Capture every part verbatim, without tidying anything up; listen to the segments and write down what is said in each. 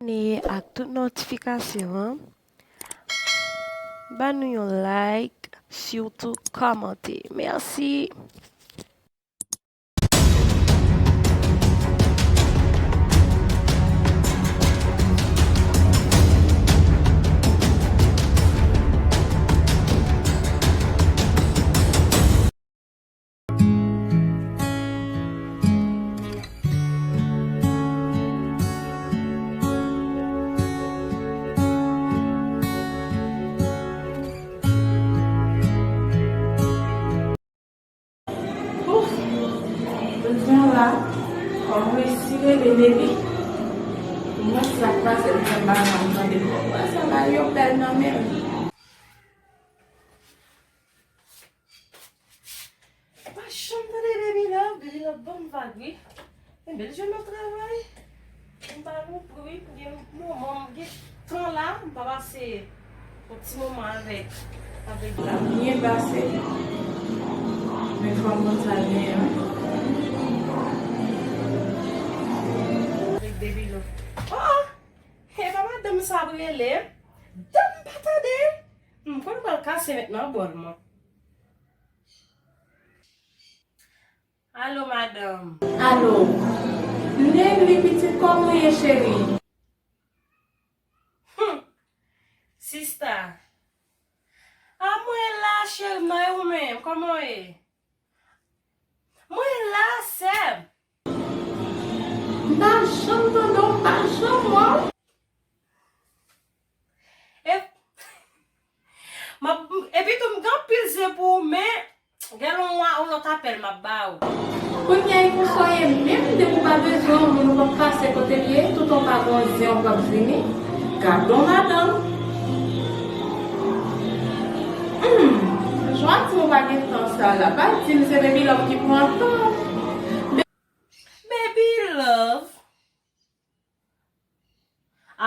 Abòne ak tout notifikasyon an. Ban nou yon like, sitou kòmante. Mèsi. Ouf! Jodi a la, kòm resi rele Baby. Mwen sa k pase m fè m pa janm tande kòb. Sa la yo bèl nan men m. Pa janm tande Baby Love, Baby Love ban m vag wi. Enben, l jwenn yon travay. M pa non pri, gen moman, m gen tan la, m pa pase yon ti moman avèk, avèk la. Byen pase. Men fò m konn sa l genyen, wi. Avèk Baby Love. Oh, oh! E pa madanm sa ap rele. Dan m pa tande. M konn pral kase mentnan bòl mwen. Alo, madanm. Alo. Nelly, pitit, kòman w ye, cheri? Hum. Sista. A mwen la, cheri m nan, e ou menm, kòman w ye? Mwen la, sè m. M pa janm tande w, m pa janm wè w. E, m ap, epi tou m gen anpil zen pou ou, men gen lè yon, yon lòt apèl m ap ba ou. Kounye a, e konsa w ye menm, depi w pa bezwen yon moun, ou p ap pase kote l ye, toutan w pa gen yon zen, ou p ap vini. Gadon madanm. Hmm, Jwa di w pa gen tan sa la, pa di m se Baby Love ki pran tan. Baby Love.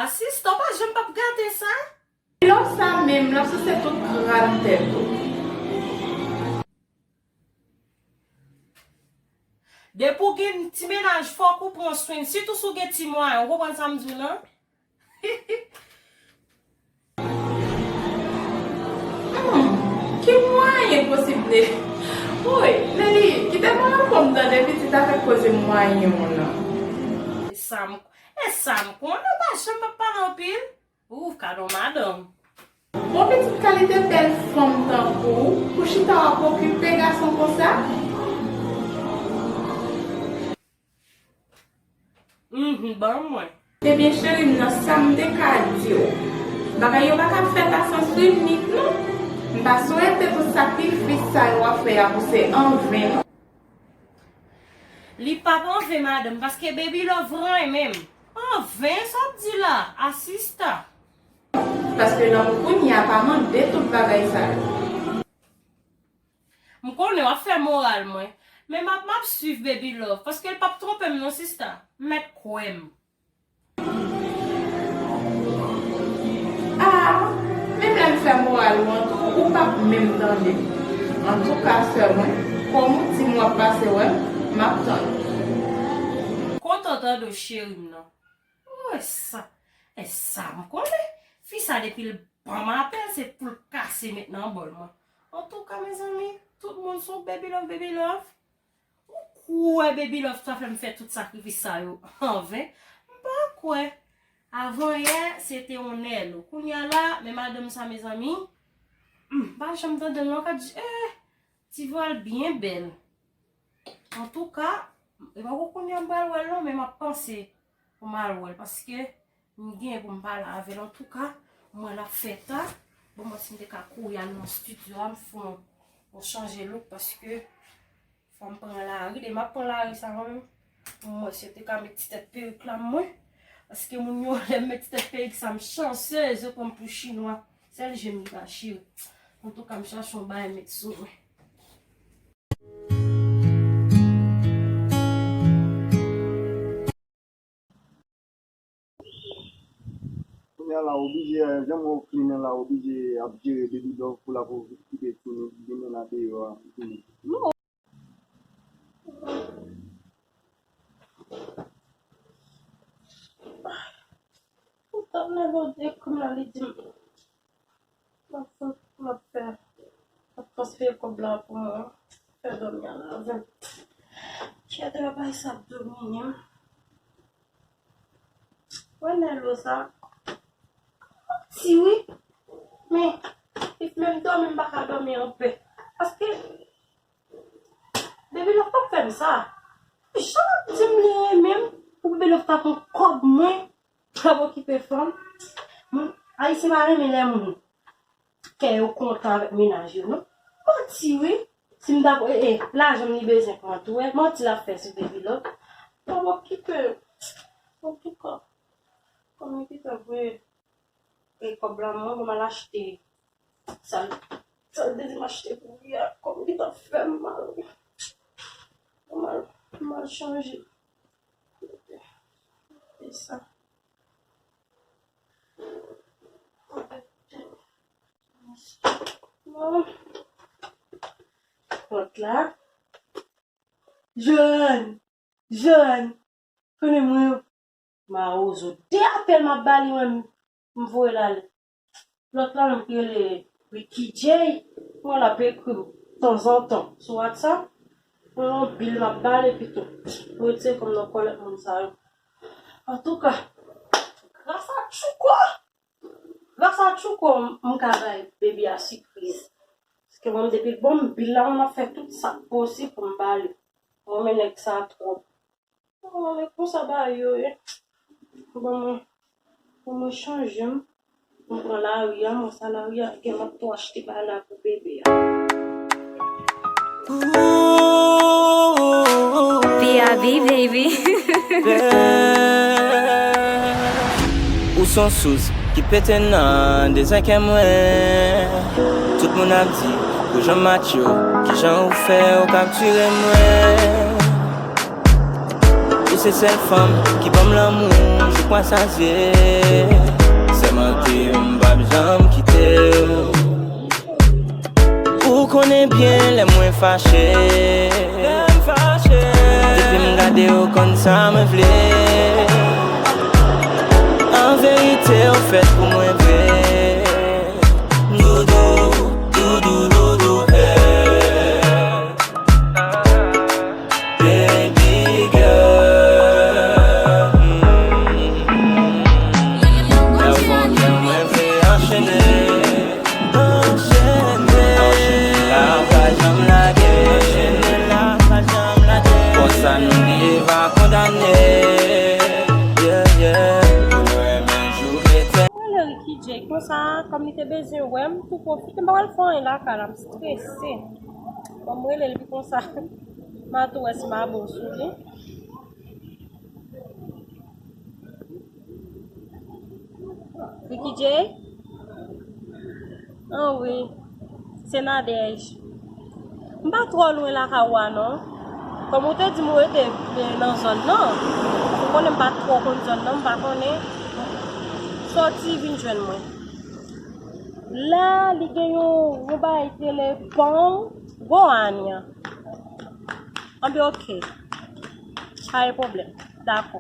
Asistan, pa janm p ap gate sa. Love sa menm, l ap souse tout kran tèt ou. Depi w gen ti mennaj, fòk ou pran swen l, sitou si w gen ti mwayen, ou konprann sa m di w lan? Hmm, ki mwayen posib ne? Woy, Nelly, kite m al anfòm tande pitit avèk koze mwayen w lan. E sa m, e sa m konnen, w pa janm ap pale anpil. Ou, gadon madanm. Bon, pitit, kalite bèl fanm tankou w, pou chita w ap okipe gason konsa? Mhm, ban mwen. Ebyen, cheri m nan, sa m te ka di w. Bagay yo pa ka fèt a sans inik, non. M pa swete tout sakrifis sa yo w ap fè a pou se anven, non. Li p ap anven, madanm, paske Baby Love renmen m. Anven, sa w ap di la, asista. Paske lanmou kounye a pa mande tout bagay sa yo. M konnen w ap fè moral mwen, men m ap, m ap swiv Baby Love, paske l p ap twonpe m non, sista. Mèt kwè m. Ah, menm lè m fè moral ou an tou, ou p ap menm tande m. Antouka, sè mwen, kòm ou di m w ap pase wè m, m ap tann ou. Kontan tande w, cheri m nan. Oh, e sa, e sa m konnen. Fi sa, depi l ban m apèl, se pou l kase mentnan bòl mwen. Antouka, mezanmi, tout moun sou Baby Love, Baby Love. Ou kwè Baby Love ta fè m fè tout sakrifis sa yo anven? M pa kwè. Avanyè, se te yon Nèlo. Kounye a la, men madanm sa, mezanmi, m pa janm tande l non, ka di, eh, ti vwa l byen bèl. Antouka, e pa pou kounye a m pral wè l non, men m ap panse pou m al wè l, paske m gen pou m pale avè l. Antouka, mwen l ap fè ta. Bon, mwen si m te ka kouri al nan estidyo a, m fè yon, yon chanje look, paske fò m pran lari, de m ap pran lari sa kanmenm. Pou mwen si yo te ka met ti tèt perik la mwen. Paske moun yo, lè m met ti tèt perik sa, m chansez, yo pran m pou chinwa. Sèl je m ki pa chire. Antouka, m chache yon bagay met sou mwen. Kounye a la, oblije, jan mwen klinen la, oblije ap jere Baby Love pou l ap okipe timoun ki gen nan deyò a. Non. Tande lòt ekri m la, li di m l ap fè, l ap fè, l ap transfere kòb la pou mwen. Fè dòmi a lajan. Kèt, bagay sa ap domine m. Wè Nèlo sa. Manti wi. Men, li menm dòmi, m pa ka dòmi anpè. Paske Baby Love p ap fè m sa. Jan l ap di m li renmen m, pou Baby Love ta pran kòb mwen, l ap okipe fanm. Moun, Ayisyen pa renmen lè moun kè yo kontan avèk mennaj yo, non. Manti wi. Si m ta, e, e, lajan m li bezwen pran tou, wè. Manti l ap fè sou Baby Love. Bon, m okipe. Okipe. Kòm li gentan voye, e, kòb la, mwen, bon, m al achte sa l, sa l te di m achte pou li a. Kòm li gentan fè m mal. Bon, m al, m al chanje. E sa. Bon. Pòt la. Joanne, Joanne, konnen mwen mawozo. De apèl m ap ba li, mwen, m voye l ale. Lòt la menm ki rele Ricky J, mwen l ap ekri m tanzantan sou WhatsApp. Mwen yon bil m ap ba li pito. Mwen retire kòm nan kòlèt moun sa yo. Antouka, gras a Tchouko, gras a Tchouko, m, m ka bay baby a sipriz. Paske mwen depi l ban m bil la, mwen ap fè tout sa k posib pou m ba li. Mwen renmen nèg sa twòp. Oh, men konsa bagay yo ye. Bon, mwen, bon, mwen chanje m. Mwen pran lari a, mwen sa lari a, gen m ap tou achte bagay la pou bebe a. P I V, baby. Ou se yon sous ki pete nan de zen kè mwen. Tout moun ap di, pou jan m match yo, kijan ou fè ou kaptire mwen. Ou se sèl fanm ki ban m lanmou jouk mwen sazye. Sèmante m p ap janm kite w. Ou konnen byen lè mwen fache. Depi m gade w konn sa mwen vle. An verite ou fèt pou mwen vre. Doudou, doudou, doudou, eh. Baby girl. Nan fon kè mwen vle anchene. Anchene. Anchene la pa janm lage. Anchene la pa janm lage. Konsa nou rive a kondane. Yeah, yeah. Mwen renmen jou etènèl. Mwen rele Ricky J konsa, kòm li te bezwen wè m, tou pwofite, m pa pral fè anyen lakay la, m strese. Bon, m rele l epi konsa, m a tou wè si m a bon sou li. Ricky J? An wi, se Nadège. M pa twò lwen lakay ou a non. Kòm ou te di m ou rete, eh, nan zòn nan, ou konnen m pa twò konn zòn nan, m pa konnen. Sòti vin jwenn mwen. La, li gen yon, yon bagay ki rele pon Goanya. Anben, oke. Pa gen pwoblèm. Dakò.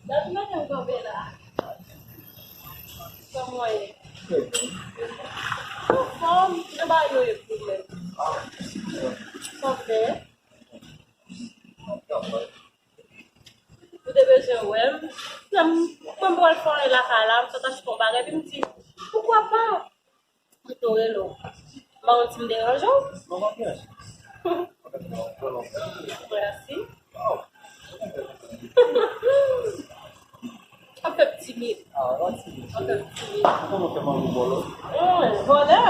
Gad mete m kanpe la. Kòman w ye? Anfòm, jan bagay yo ye pou mwen? Sa w fè? Ou te bezwen wè m. Lè m, mwen m pral fè yon lakay la, m sot achte yon bagay, epi m di, poukwa pa? Mwen tou rele w. M pa konn si m deranje w. Mèsi. Ap fè m timid. Ap fè m timid. Mwen vòlè.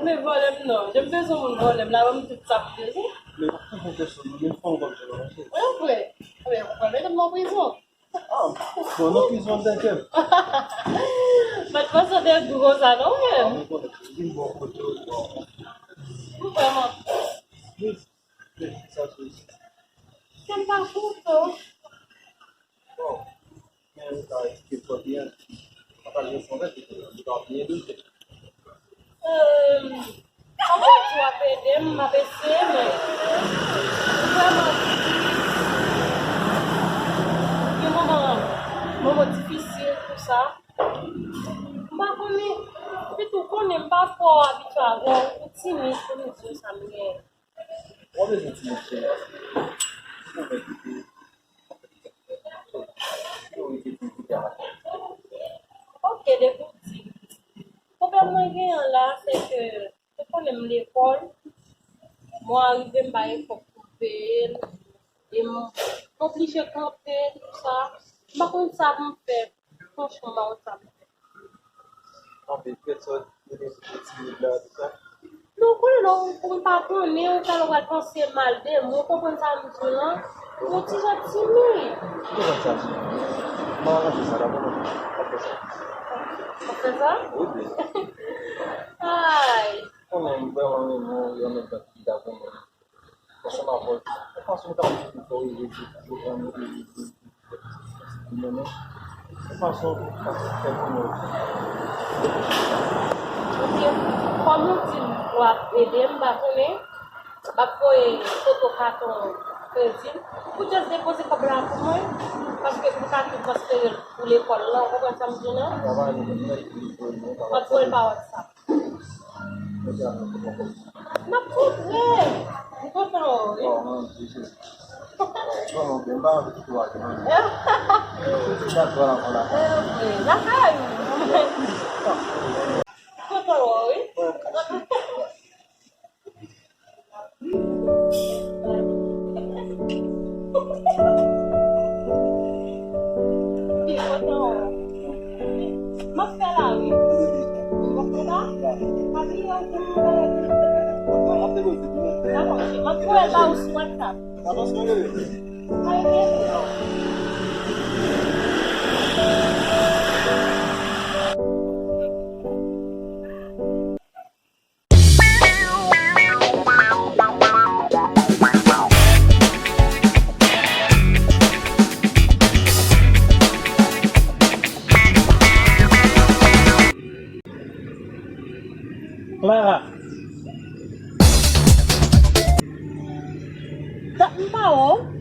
Men vòlè m non. Jan m bezwen moun vòlè m la, ban m tout sa m bezwen. Mwen te sou nou, men fò m konn se nan manje. Wi, ou vle. Ebyen, ou pral mete m nan prizon. Ah, bon, nan prizon, tèt. Mwen te panse de gwo sa, non, men. Mwen konnen, vin bò kote w, bò. Ou vrèman. Wi, wi, sa se. Kè m pa kontan. Bon. Men ou ka eksplike l twò byen. Pataje yon fon vèt, li ka byen doze. Ehm, kòman w di w ap ede m, m ap eseye, men vrèman, gen moman, moman difisil, tou sa. M pa konnen, epi tou, konnen m pa twò abitye avè w, ou timid pou m di w sa m gen. Ou pa bezwen ti mesye a. Ou mèt kite. Ou mèt kite, kite a. Ok, depi w di. Pwoblèm mwen genyen la, se ke ou konnen m lekòl. Mwen rive m bay efò pou m peye l. E m oblije kanpe, tou sa. M pa konn sa pou m fè. Franchman, m pa konn sa pou m fè. Kanpe, kèt sòt, ou te timid la, tou sa. Non, konnen lè w, ou pa konnen, ou fè lè w pral panse mal de mwen, ou konprann sa m di w lan? Ou ti jan timid. Ou konn sa, m ap aranje sa, dakò, non? M ap fè sa. W ap fè sa? Wi, wi. Ay. Konnen m vrèman renmen w, e an menm tan ki ta konnen. Ansanm avè w. Yon fason m kapab di pou fè w rive di, di, di, di, di, di, di, di, di, di, di, di, yon fason pou fè konnen w. Ok. Kòm ou di w ap ede m, m pa konnen, m ap voye foto katon kredi m. Ou just depoze kòb la pou mwen, paske pou m ka tou transfere l pou lekòl la, ou konprann sa m di w lan? M ap voye l pa WhatsApp. N ap kontre. M kontan wè w, wi. Bon, mwen, se, se, bon, mwen, m pa anvi kite w ale, non. Lakay ou. M kontan wè w, wi. M ap fè la, wi. M ap fè la. Pa bliye w pou m fè. Dakò, m ap voye l ba ou sou WhatsApp. Ay, gen. Clara. Ta, m pa wè w.